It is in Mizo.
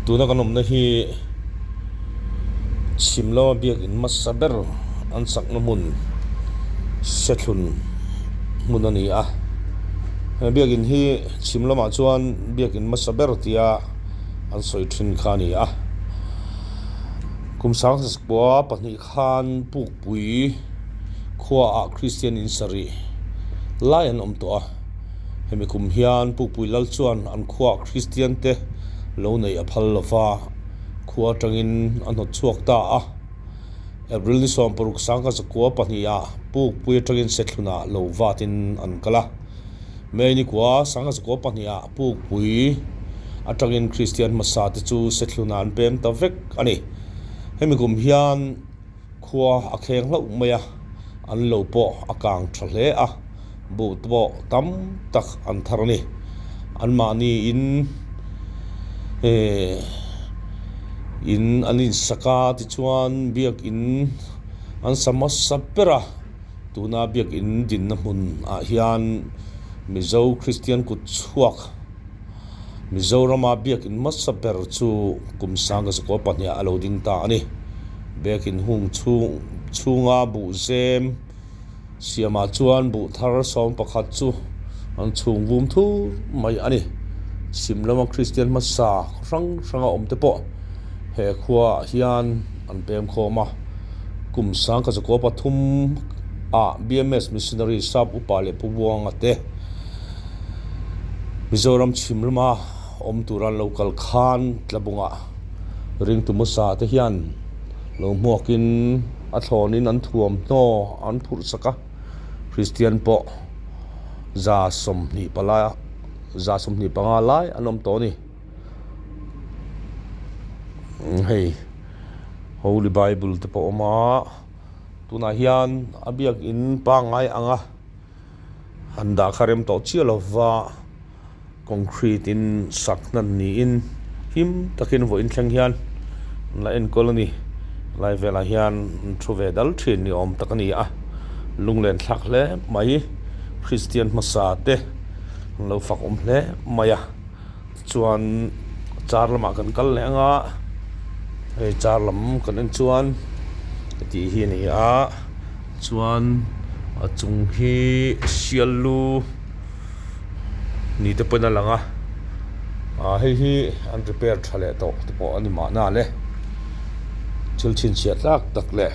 Tuna kan awmna hi chhim lama biakin hmasa ber an sakna hmun sethlun hmun a ni a he biakin hi chhim lamah chuan biakin hmasa ber tia an sawi thin kha a ni a kum sangkua pahnih khan pukpui khuaah Kristian in sarih lai an awm tawh a. Hemi kum hian Pukpui Lal chuan an khuaah Kristian te lo neih a phal lo va, khua atangin a hnawt chhuak ta a. April ni 16 sangkazakua pahniha Pukpui atangin Sethlunah lo vatin an kal a. May ni kua sangkazakua pahniha Pukpui atangin Kristian hmasa te chu Sethlunah an pem ta vek a ni. Hemi kum hian. Khua a kheng hlauh mai a, an lo pawh a kang tha hle a, buh te pawh tam tak an thar a ni. Anmahni in eh in an insak a tichuan biakin an sa hmasa ber a, tuna biakin dinna hmun ah hian Mizo Kristian kut chhuak. Mizorama biakin hmasa ber chu kum sangkazakua pahniha a lo ding ta a ni. Biakin hung chhung chhunga buh zem siamah chuan buh thar 11 chu an chhung vum thur mai a ni. Chhim lama Kristian hmasa khaw hrang hranga awmte pawh he khuaah hian an pem khawm a. Kum 1903 ah BMS Missionary Sap Upa leh Pu Buanga te Mizoram chhim lama awm tura an lo kal khan Tlabungah ringtu hmasa te hian lo hmuakin a thlawnin an thuamhnaw an phurh sak a, Kristian pawh 25 125 lai an awm tawh a ni. Hei Holy Bible te pawh a awm a, tunah hian a biakin pangngai anga han dah kha rem tawh chiah lova concrete in sak hnan niin him takin vawiin thleng hian an la enkawl a ni lai velah hian an thu ve dal thin ni awm tak a ni a lunglen thlak hle mai Kristian hmasa te an lo fak awm hle mai a. Chuan car lamah kan kal leh anga hei car lam kan en chuan heti hi a ni a chuan a chung hi sial lu ni te pawhin a lang a ah hei hi an repair tha leh tawh te pawh a ni mahna le thil chhinchhiah tlak tak leh.